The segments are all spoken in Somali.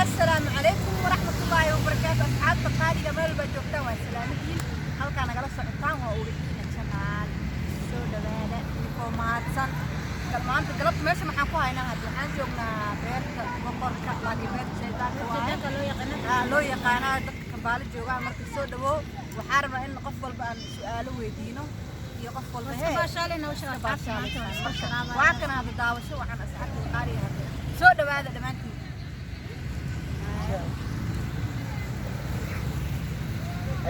Assalaamu calaykum waraxmatullaahi wabarakaatu. Asxaabta qaaliga, meel baa joogtaan, waa salaamadiin. Halkaa nagala socotaan waa Ubaxiina Channel. Soo dhawaada idinkoo mahadsan. Maanta galabta meesha maxaan ku haynaa? Hadda waxaan joognaa beerta boqorka, laakiin beerta shaydaanka waaye. Loo yaqaanaa dadka Kambaalo joogaa. Marka soo dhawow. Waxaa rabnaa in qof walba aan su'aalo weydiino iyo qof walba hee waa kana. Hadda daawasho waxaan, asxaabta qaaliga, hadda soo dhawaada dhammaantiin.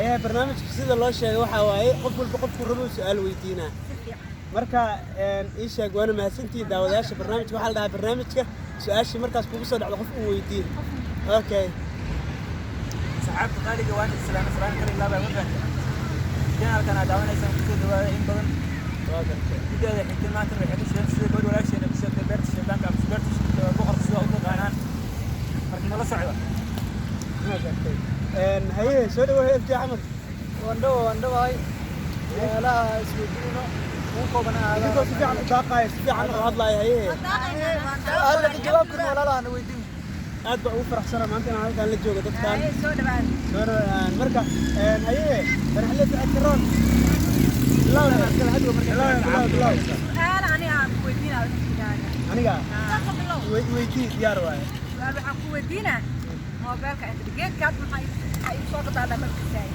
Ayaa barnaamijka sida loo sheegay waxaa waaye qof walba qofku rabo su-aal weydiinaa. Si fiican. Marka ii sheeg, waana mahadsantihiin daawadayaasha. Barnaamijka waxaa la dhahaa barnaamijka su-aashii markaas kugu soo dhacdo qof uu weydiin. Okay. Saxaabta qaaliga, waan islaam islaan kale ilaaba ma fahanteen. Channelkan aad daawanaysaan kusoo dhawaada in badan. Waa gartay. Mideeda xigtay, maanta waxay ka shideen sida gabadh walaasheena ku sheegtay beerta shaydaanka ama beerta boqorka sida u taqaanaan. Marka nala socda. Waa gartay. Haye, soo dhawow FJ Axmed. Wandhawa, wandhawahay. Su-aalaha isweydiinayno ugu kooban Idinkoo si fiican u daaqaya, si fiican u hadlaaya, haye. Su-aal laga jawaab karin walaalahana weydiin. Aad baa ugu faraxsana maanta inaan halkaan la joogo dadkan. Haye, soo dhawaada. Soo dhawaan. Marka haye, farxle sacad karoon, bilow bilow bilow bilow. Su'aal aniga aan ku weydiinaa wixigaaga. Aniga weydii, diyaar waaye. Su'aal waxaan ku weydiinaa moobeelka inta geedkaas maxaa ii soo gadaa? Dhama kasaay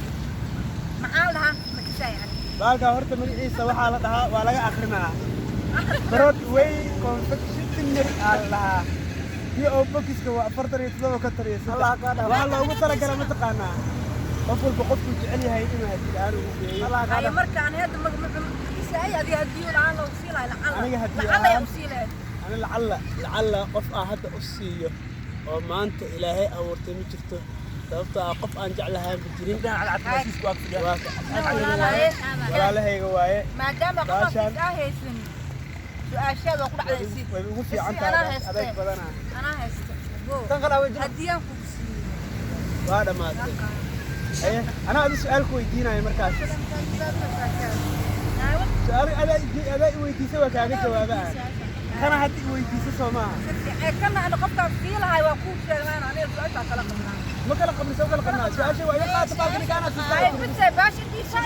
maxaa lahaa? Ma kasaay ani. Baalka horta magaciisa waxaa la dhahaa, waa laga akrinaa, Broadway Confectionery aa la dhahaa. P.O. Boxiska waa 4753. Allah kaa dhaafo. Waxaa loogu talagalay, mataqaanaa, qof walba qofkuu jecel yahay inuu hadiid ahaan ugu geeyo. Allah kaa Haye dhaafo. Marka ani hadda ma kasaay adiga hadiyo la'aan loogu sii lahay lacala. Aniga hadiyo lacala yaa ahaan. u sii lahayd. Ani lacalla lacalla qof aan hadda u siiyo oo maanta Ilaahay abuurtay ma jirto, sababtoo ah qof aan jeclahaanba jirin. Gabdhahan cadcad waa isku ag fadhiyaan. Waa Walaalahay. Walaalahayga waaye. Maadaama Baashaan. qofkiis aa haysan, su-aashaada waa ku dhacday si Way ugu fiican Si tahay. Anaa hayste. Adeeg badanaa. Anaa haysta. Tan kale weydiin. Hadiyaan kugu siiyey. Waa dhammaatay. Haye, anaa adi su-aal ku weydiinaya. Markaas su-aal adaa i weydiisay, waa kaaga jawaaba. Kana hadda i weydiisa soo maaha? Kana ana qofkaan sii lahay waa kuu sheegay, aniga su-aashaa kala qabnaa. Ma kala qabni, soo kala qabnaa. Su-aasha waa iga qaata baalkani kaana Ay, siistaa. bise baasha intiisa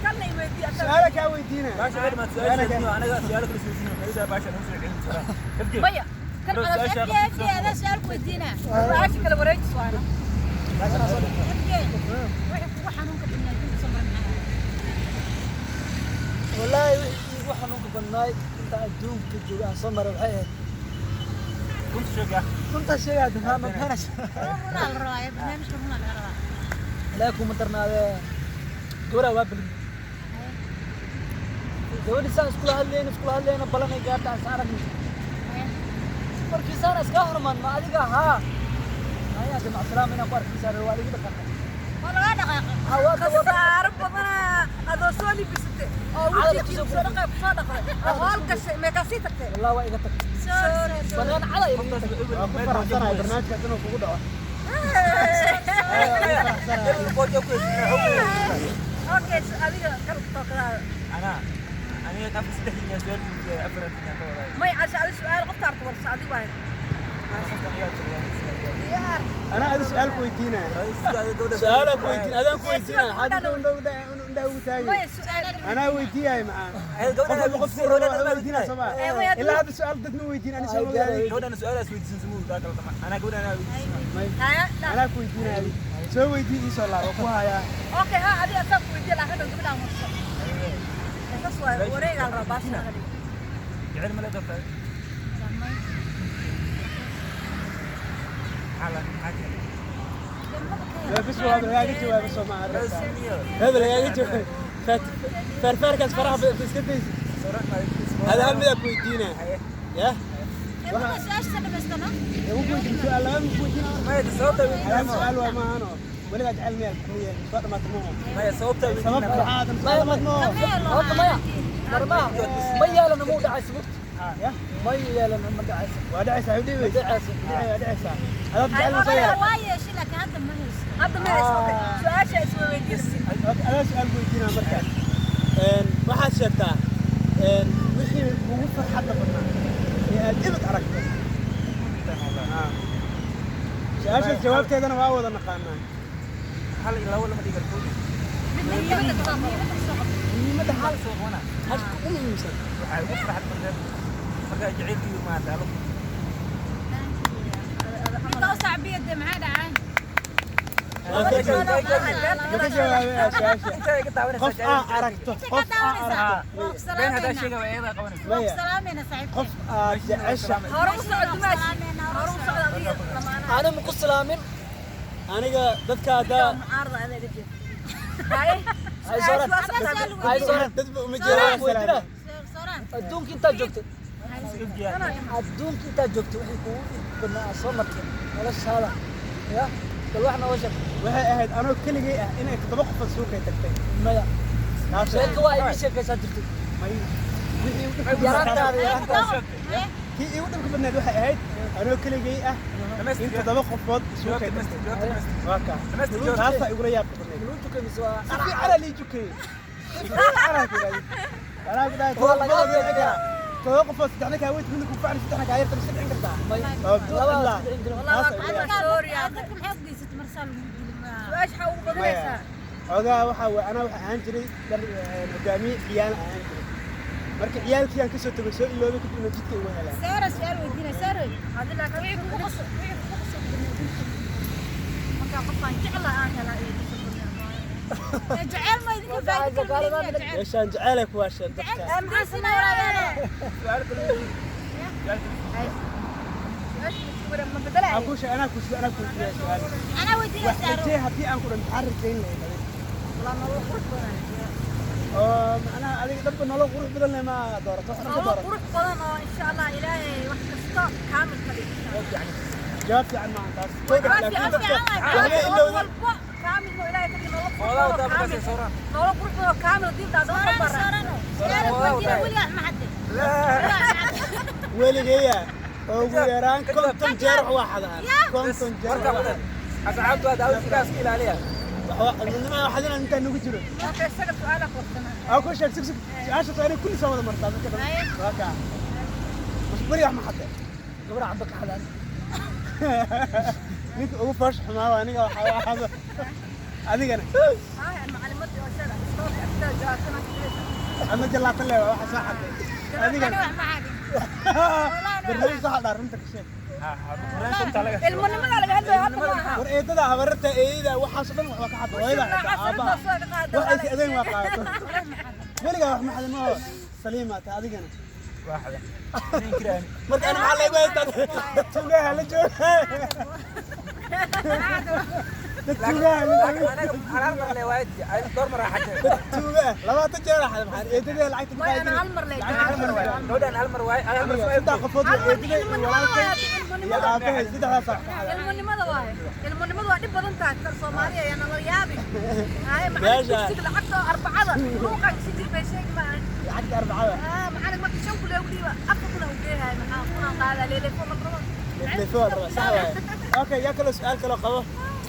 kana i weydiiy. Su-aala kaa weydiinaya. Baasha way dhamaatay su-aasha, anaga su'aalo kala soo weydiinay. Baasha noo soo celin jiraa. FJ. Maya kan. Bro, su-aasha. Su-aasha kala wareejis waana. Baashan soo dhigta. Wallaahi wixii iigu xanuunka badnaay inta adduunka jooga aan soo maray waxay ahayd Runta sheeg yaa. Runta sheegaa dafaa ma beenash. Ilaahay kuma darnaadee, gabadhaa waa balmi gabadhi saan iskula hadlayna iskula hadlayna, balanay gaarta aan is aragnay. Markii saan iska hormaan, ma adiga haa ayaa jamac salaam inaan ku arkaysaa waa igu dhaqaaqay. Khasaaro badanaa adoo soo libisatay oo wejigiisa soo dhaqay, kusoo dhaqay oo hool gashay, meekaa sii tagtay? Wallah waa iga tagtay, banaan cada iga tagtay. Waa ku faraxsanahay barnaamijkaas inuu kugu dhaco. Okay, so adiga kan tookadaada. Anaa aniga afar saddex iyo su'aal weydiiyay, afar intaan ka wadaa. May casha adi su-aal qofta arta warsa adi waay. Diyaar. Anaa adi su-aal ku weydiinaya, su-aalaa ku weydiin, adaan ku weydiinaya. Xaad indha ugu taagay. Maya su-aal. Anaa weydiiyay macaan. Qof walba qofkuu rabo wax weydiinaya soo maaha? Ee, maya. Ilaa hadda su-aal dad ma weydiin ani, soo mogaadi. Gabadhan su'aalaas weydiisan sumuu daa kala tama. Anaa gabadhan anaa weydiisan. Haya. Anaa ku weydiinaya, adi soo weydii, ii soo laabo ku hayaa. Okay, ha adiga asaa ku weydiiya, laakiin gabadhaan warso. Saas waay, wareegaa la rabaa baasha laga dhigo. Jecel ma leedahay? Maxaa maxaa keenay? Bas waa lagaaga jawaabo soo maaha? هذا lagaaga jawaabo. Feerfeerkaas faraha badan iska daysi. Hada hal midaa ku weydiinaya ya ugu weydiin su-aal laba ma ku weydiin. Maya, sababta hal su-aal waa maahano. Weligaa jecel miyaa miya? Soo dhamaatay maaha? Maya, sababta. Sababta waxaa aadan soo dhamaat maaho. Horta maya marmaa ma yeelana muu dhacaysa mugta. Ya. Ma yeelana ma dhacaysa. Waa dhacaysaa, way dhibi. Dhacaysa. Waa dhacaysaa. Adaad jecel ma soo yeelan? Hadda ma hayso. Okay, su-aasha isma weydiinaysa. Adaa su-aal ku weydiinaa markaas. Waxaad sheegtaa wixii ugu farxadda badnaa ee aad ibad aragtay. Su-aashaas jawaabteedana waa wada naqaanaa. Hal iyo labo lama dhigan koobi. Muhiimadda hal Soo qabana. Halka ugu muhiimsan. Waxay ugu farxad badneed markaa jacaylkii maanta alo. Midda u sacbiyade maxaa dhacay? Ma ka jawaabay su-aasha? Intee iga taabanaysaa? Qof aa aragto, qof aa aragto. Been haddaa sheega waa iyadaa qabanaysa. Maya. Salaamayna saaxiibkay. Qof aad jecesha. Hore u socod dumaashi. Hore u socod adiga lamaanaha. Ana ma ku salaamin. Aniga dadka haddaa Mucaarada adaa iga jeeda. Haye. Hay Sooran. Hay Sooran. Dadba uma jeedaan. Weydina. Sooran. Adduunka intaad joogtay, adduunka intaad joogtay, wixii kugu dhib badnaa aad soo martay noloshaada ya bal wax nooga sheeg. Waxay ahayd anoo keligay ah inay toddoba qofood suuqay tagtay. Maya. Taas Sheeko waa iga sheekaysaa jirtay. May, wixii igu dhibka badnaa Yaraantaada, yaraantaada. Kii iigu dhibka badnayd waxay ahayd anoo keligay ah in toddoba qofood suuqay tagtay. Waa kaa taasaa igula yaabka badnayd. Luu tukay mise waa Si fiicanaa lii jukeeyey, si fiicanaa ku idhaahday. Anaa ku dhahay Waa laga toddoba hadli karaa. Toddoba qofood, saddexna kaa weyd, midna ku facli, saddexna kaa yarta, mise dhicin kartaa? May. Waa Labadaas ilaa. ku dhicin jirin. Taasaa igula yaabka. Sorry. Dadka maxay u geysatay marsaa lagu dilay? Su'aasha waxaa ugu badanaysaa. Xoogaa waxaa waay anaa waxaa ahaan jiray dhar hogaamiye ciyaal ahaan jiray. Marka ciyaalkii aan kasoo tago soo iloobay, kadibna jidka igu helaan. Saara su'aal weydiinay Saara. Hadii laakiin wixii kugu qosol, wixii kugu qosol markaa qofkaan jeclaa aan helaa iyo jecel ma idinka faa'iido kale ma idinka jecel. Meeshaan jecelay ku waasheen dadka. Maxaa sameeyaa? Su'aal kale weydiin. Su'aal kale. Ma bedelay? Aan kuu sheeg, anaa kuu sheegaya su'aal. Anaa weydiinay Wax Saara. rajee haddii aan ku dhan, maxaa rajayn lahayd adiga? Walaa nolol qurux badan. Oo macnaha adiga dhanba nolol qurux badan leh ma doorato, wax dhan ka Nolol doorato. qurux badan oo insha Allah Ilaahay wax kasta kaamil ka dhigo. Jawaab fiican maahan taas. Jawaab Laakiin fiican dadka waaye. waxbay Nolol ilowdeen. walba kaamil oo Ilaahay ka dhigo, nolol qurux Xoolaha badan oo wadaa markaas kaamil. ay sooraan. Nolol qurux badan oo kaamil haddii daado ma baran. Weligeeya ugu yaraan 50 jeer wax waa xadaan, 50 jeer Warkaa wax waa badan. Asxaabtu waa daawasigaas ka ilaaliya. Midnimada waxaad intaan nugu jiro. Marka isaga su'aala qortana. Aan ku sheeg, sug sug, su-aasha soo inay kulli soo wada martaa dadka dhan. Waa kaa bas weliga wax ma xadde. Gabadha camba ka xadaan. Ninka ugu foosh xumaa waa aniga, waxaa waxaaba adigana. Haa, macalimadii oo sheega iskoolka agtaa jawaabtana ka Ama jalaata le waxa soo xadday adigana. Barnaamij soo xadhaa, runta ka sheeg. Ilmonimada laga hadlayo hadda ma aha. War eedada, habararta, eeyada, waxaas oo dhan wax waa ka xadda, hooyada xitaa, aabbaha wax aysa adeyn waa qaadato. Weligaa wax ma xadin ma saliima ta adigana. Marka ana maxaa laygu haystaa? Dad tuugaha la jooga, dad tuugaha la jooga. Dad tuuga ah 20 jeer axad maxaan eedadee lacagta Way ana hal mar leh. Saddex qofood waa eedadee iyo walaalkay iyo aabbahay, saddexdaas wax ka xadaa. Ilmonimada waaye. Ilmonimada waa dhib badan tahay tar Soomaaliya ayaa nala yaabi. Haye macallin Meesha. Dugsiga lacagta oo arbacada luuqan si jir bay sheegi ma ahan. Lacagta arbacada. Ah, macallin marka 5,000 ugu dhiiba 4,000 u geeyahay, maxaa kunaan qaadaa leeleefo ma rabo. Leefo waa rabaa, sax waaye. Okay, yaa kaloo su-aal kaloo qabo,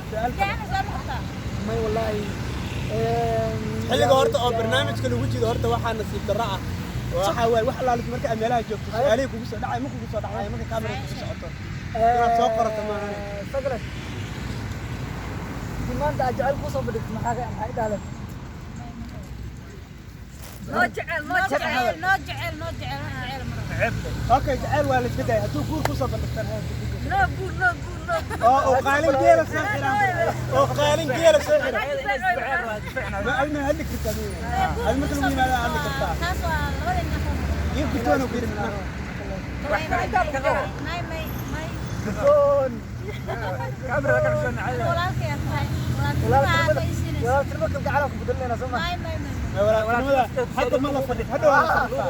su-aal kale. May wallaahi. Xilliga horta oo barnaamijka lagu jiro horta waxaa nasiib darro ah waxaa waaye wax alaalis marka aad meelaha joogto su-aalihii kugu soo dhacay ma kugu soo dhacay marka kaamera kugu socoto inaad soo qorato maahan. Sagale. Haddii maanta aad jecel kusoo bandhigto, maxaa i dhahdan? Noo jecel, noo jecel. Okay, jacayl waa la iska daayay. Hadduu guur kusoo bandhigtan? Noo guur, noo guur, noo guur. Oo oo qaalin geela soo xiran, oo qaalin geela soo xiran, ma adna hadli kartaa miya? Ad marka lagu yimaado hadli kartaa iyo guddoon ku yidhi macnaha. Guddoon. Walaaltinimo kalgacala ku bedelinayna soo ma? Walaaltinimada hadda ma la fadhin, hadda waa la sarifaa,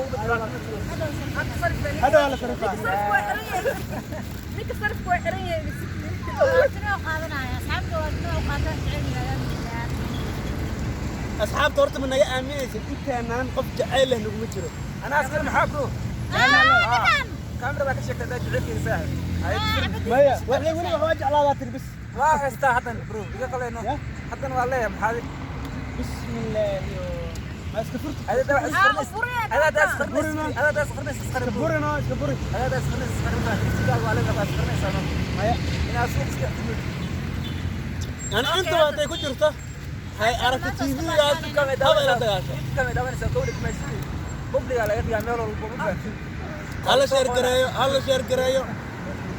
hadda waa la sarifaa. Sarifku waa xiran yahay. Ninka sarifku waa xiran yahay. Asxaabta horta ma naga aaminaysid intaanaan qof jacayl leh naguma jiro. Maya, waxay weli wax waa jeclaadaa tiri bis. Bismillaahi, ma iska furti? Iska burino, iska buri. Maya. Inaad suuq iska dhex timid. Yani intaba hadday ku jirto hay aragta TV-gaas haba ila dagaasho. Kamay daawanaysaa kowdha kumaysidii publiga laga dhigaa meel walba, ma fahamtid? Hala share gareeyo, hala share gareeyo.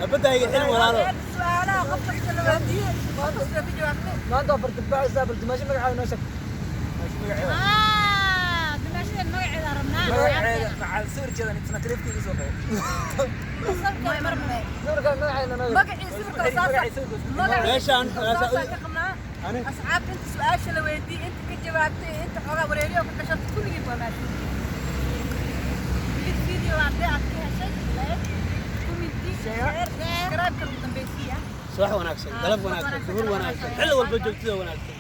Abadahayga xil walaalo. Su'aalaha qof kasta la weydiiyey, qof kasta ka jawaabtay. Maanta waa fartibacaysaa, bal dimaasho magacaaga noo sheeg. Magaceeda. Ah, dimaashada magaceeda rabnaa. Magaceeda macal sawirkeeda inta taleefanka soo qabo. Sababta marmay. Sawirkaa magaceeda noo sheeg. Magacii sawirka saasa. Meeshaan Saasaa ka qabnaa. Ani Asxaabta inta su'aasha la weydiiyey, inta ka jawaabtay, inta xogaa wareeriyo ka gashatay, kulligiin waa mahadsantihiin. Please, video haddii aad ka heshay, like, comment, share, subscribe-ka ugu dambaysiiya. Subax wanaagsan, galab wanaagsan, duhur wanaagsan, xilli walba joogtida wanaagsan.